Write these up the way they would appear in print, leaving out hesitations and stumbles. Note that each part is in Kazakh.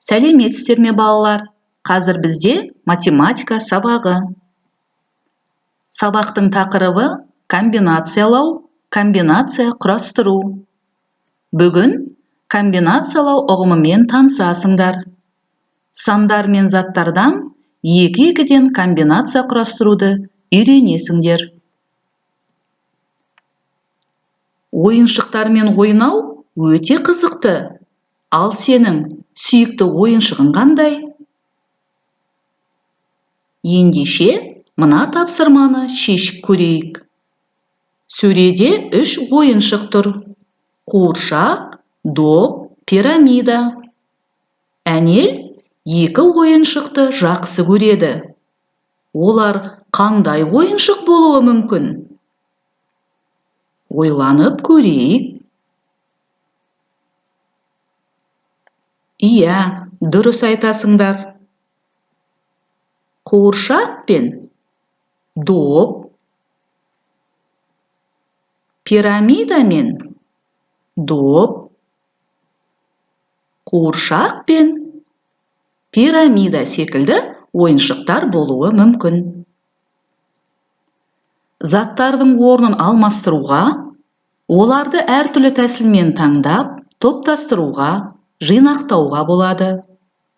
Сәлеметсіздер ме, балалар? Қазір бізде математика сабағы. Сабақтың тақырыбы комбинациялау, комбинация құрастыру. Бүгін комбинациялау ұғымымен танысасыңдар. Сандар мен заттардан екі-екіден комбинация құрастыруды үйренесіңдер. Ойыншықтармен ойнау өте қызықты. Ал сенің сүйікті ойыншығың қандай? Ендеше, мына тапсырманы шешіп көрейік. Сөреде 3 ойыншық тұр. Қуыршақ, доп, пирамида. Әнел 2 ойыншықты жақсы көреді. Олар қандай ойыншық болуы мүмкін? Ойланып көрейік. Иә, дұрыс айтасыңдар. Қуыршақ пен доп, пирамида мен доп, қуыршақ пен пирамида секілді ойыншықтар болуы мүмкін. Заттардың орнын алмастыруға, оларды әртүрлі тәсілмен таңдап, топтастыруға, жинақтауға болады.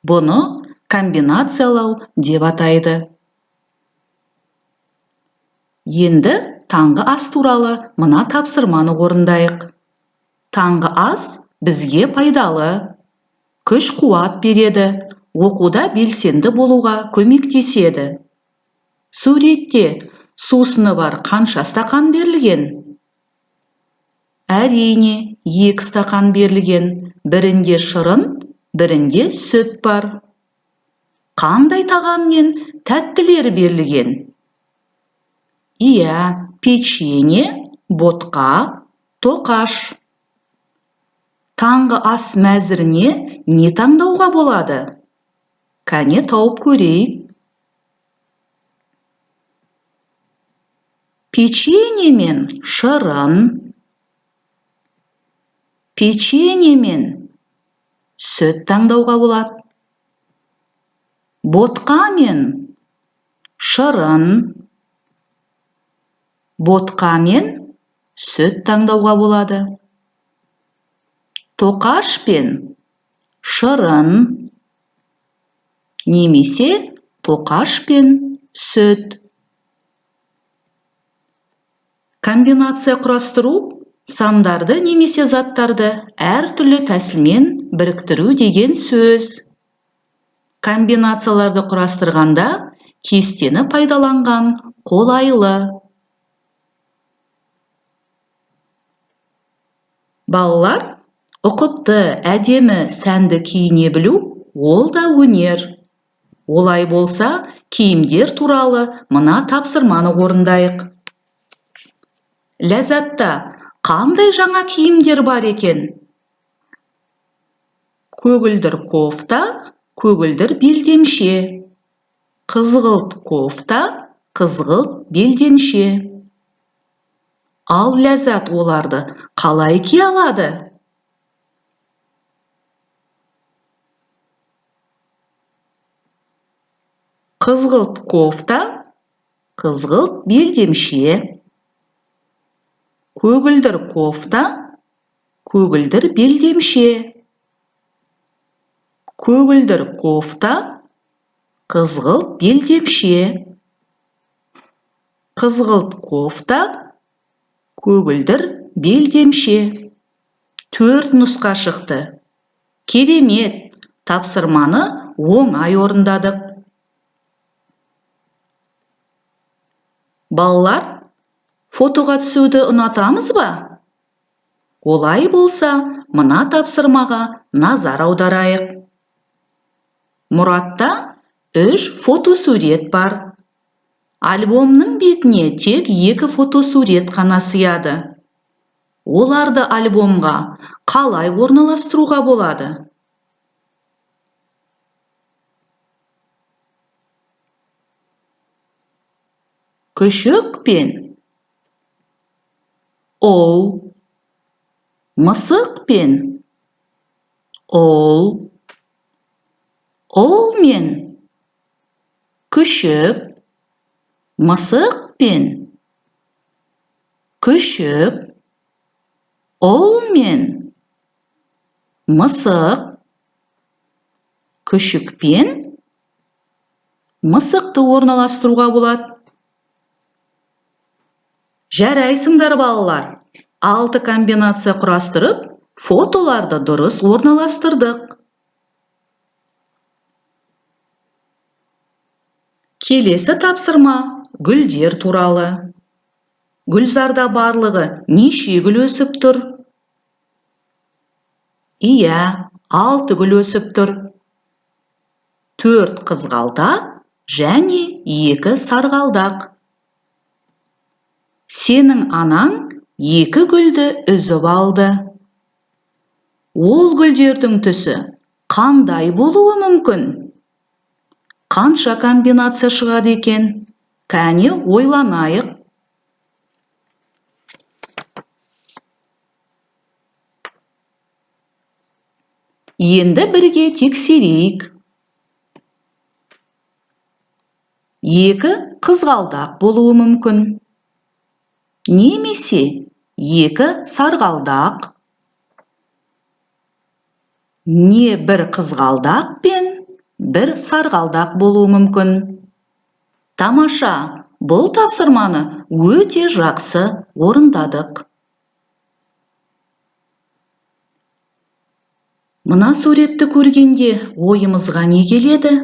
Бұны комбинациялау деп атайды. Енді таңғы ас туралы мына тапсырманы орындайық. Таңғы ас бізге пайдалы, күш-қуат береді, оқуда белсенді болуға көмектеседі. Суретте сусыны бар қанша стақан берілген? Әрине, 2 стақан берілген. Бірінде шырын, бірінде сүт бар. Қандай тағам мен тәттілер берілген? Иә, печенье, ботқа, тоқаш. Таңғы ас мәзіріне не таңдауға болады? Кәне тауып көрейік. Печенье мен шырын, печенье мен сүт таңдауға болады. Ботқа мен шырын, ботқа мен сүт таңдауға болады. Тоқаш пен шырын немесе тоқаш пен сүт. Комбинация құрастыру сандарды немесе заттарды әртүрлі тәсілмен біріктіру деген сөз. Комбинацияларды құрастырғанда кестені пайдаланған қолайлы. Балалар, ұқыпты, әдемі, сәнді киіне білу ол да өнер. Олай болса, киімдер туралы мына тапсырманы орындайық. Ләззатта қандай жаңа киімдер бар екен? Көгілдір кофта, көгілдір белдемше. Қызғылт кофта, қызғылт белдемше. Ал Ләззат оларды қалай кие алады? Қызғылт кофта, қызғылт белдемше. Көгілдір кофта, көгілдір белдемше. Көгілдір кофта, қызғылт белдемше. Қызғылт кофта, көгілдір белдемше. 4 нұсқа шықты. Керемет, тапсырманы оңай орындадық. Балалар, фотоға түсуді ұнатамыз ба? Олай болса, мына тапсырмаға назар аударайық. Мұратта 3 фотосурет бар. Альбомның бетіне тек 2 фотосурет қана сыяды. Оларды альбомға қалай орналастыруға болады? Күшік пен ұл, мысық пен ұл, мен күшік, мысық пен күшік, ұл мен мысық, күшік пен мысықты орналастыруға болады. Жарайсыңдар, балалар. 6 комбинация құрастырып, фотоларды дұрыс орналастырдық. Келесі тапсырма гүлдер туралы. Гүлзарда барлығы неше гүл өсіп тұр? Иә, 6 гүл өсіп тұр. 4 қызғалдақ және 2 сарғалдақ. Сенің анаң 2 гүлді үзіп алды. Ол гүлдердің түсі қандай болуы мүмкін? Қанша комбинация шығады екен? Кәне ойланайық. Енді бірге тексерейік. 2 қызғалдақ болуы мүмкін. Немесе 2 сарғалдақ. Не бір қызғалдақ пен бір сарғалдақ болуы мүмкін. Тамаша, бұл тапсырманы өте жақсы орындадық. Мына суретті көргенде ойымызға не келеді?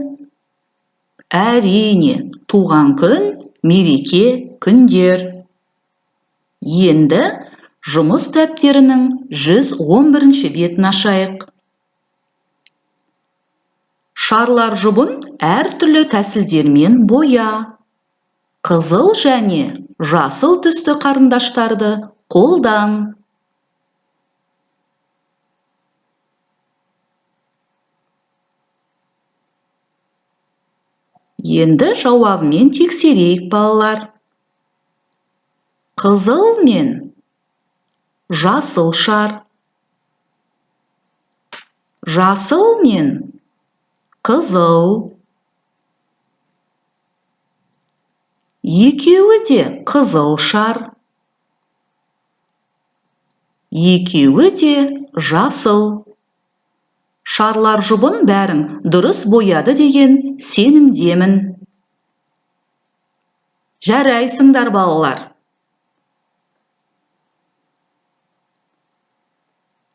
Әрине, туған күн, мереке, күндер. Енді жұмыс дәптерінің 111-ші бетін ашайық. Шарлар жұбын әртүрлі тәсілдермен боя. Қызыл және жасыл түсті қарындаштарды қолдан. Енді жауабымен тексерейік, балалар. Қызыл мен жасыл шар. Жасыл мен қызыл. Екеуі де қызыл шар. Екеуі де жасыл. Шарлар жұбын бәрін дұрыс бояды деген сенімдемін. Жарайсыңдар, балалар.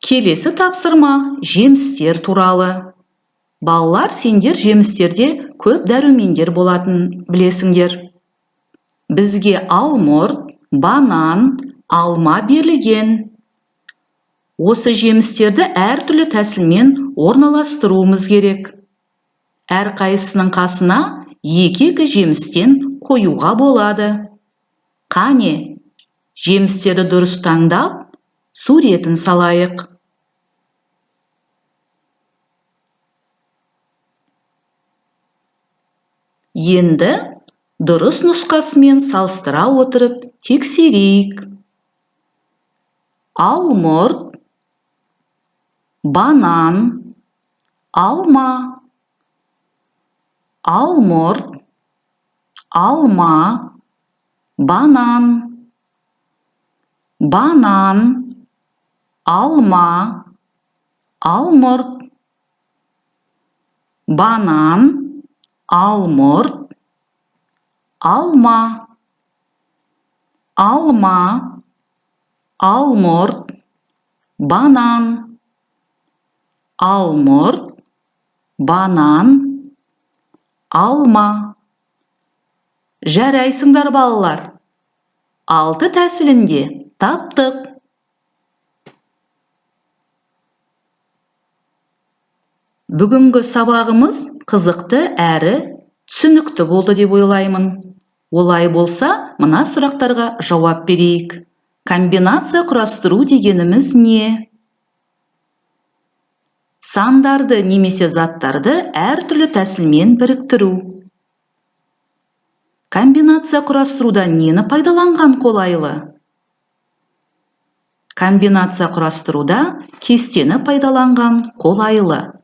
Келесі тапсырма жемістер туралы. Балалар, сендер жемістерде көп дәрумендер болатын білесіңдер. Бізге алмұрт, банан, алма берілген. Осы жемістерді әртүрлі тәсілмен орналастыруымыз керек. Әрқайсысының қасына екі-екі жемістен қоюға болады. Қане, жемістерді дұрыс таңдап, суретін салайық. Енді дұрыс нұсқасымен салыстыра отырып тексерейік. Алмұрт, банан, алма. Алмұрт, алма, банан. Банан, алма, алмұрт. Банан, алмұрт, алма. Алма, алмұрт, банан. Алмұрт, банан, алма. Жарайсыңдар, балалар. 6 тәсілінде таптық. Бүгінгі сабағымыз қызықты әрі түсінікті болды деп ойлаймын. Олай болса, мына сұрақтарға жауап берейік. Комбинация құрастыру дегеніміз не? Сандарды немесе заттарды әртүрлі тәсілмен біріктіру. Комбинация құрастыруда нені пайдаланған қолайлы? Комбинация құрастыруда кестені пайдаланған қолайлы.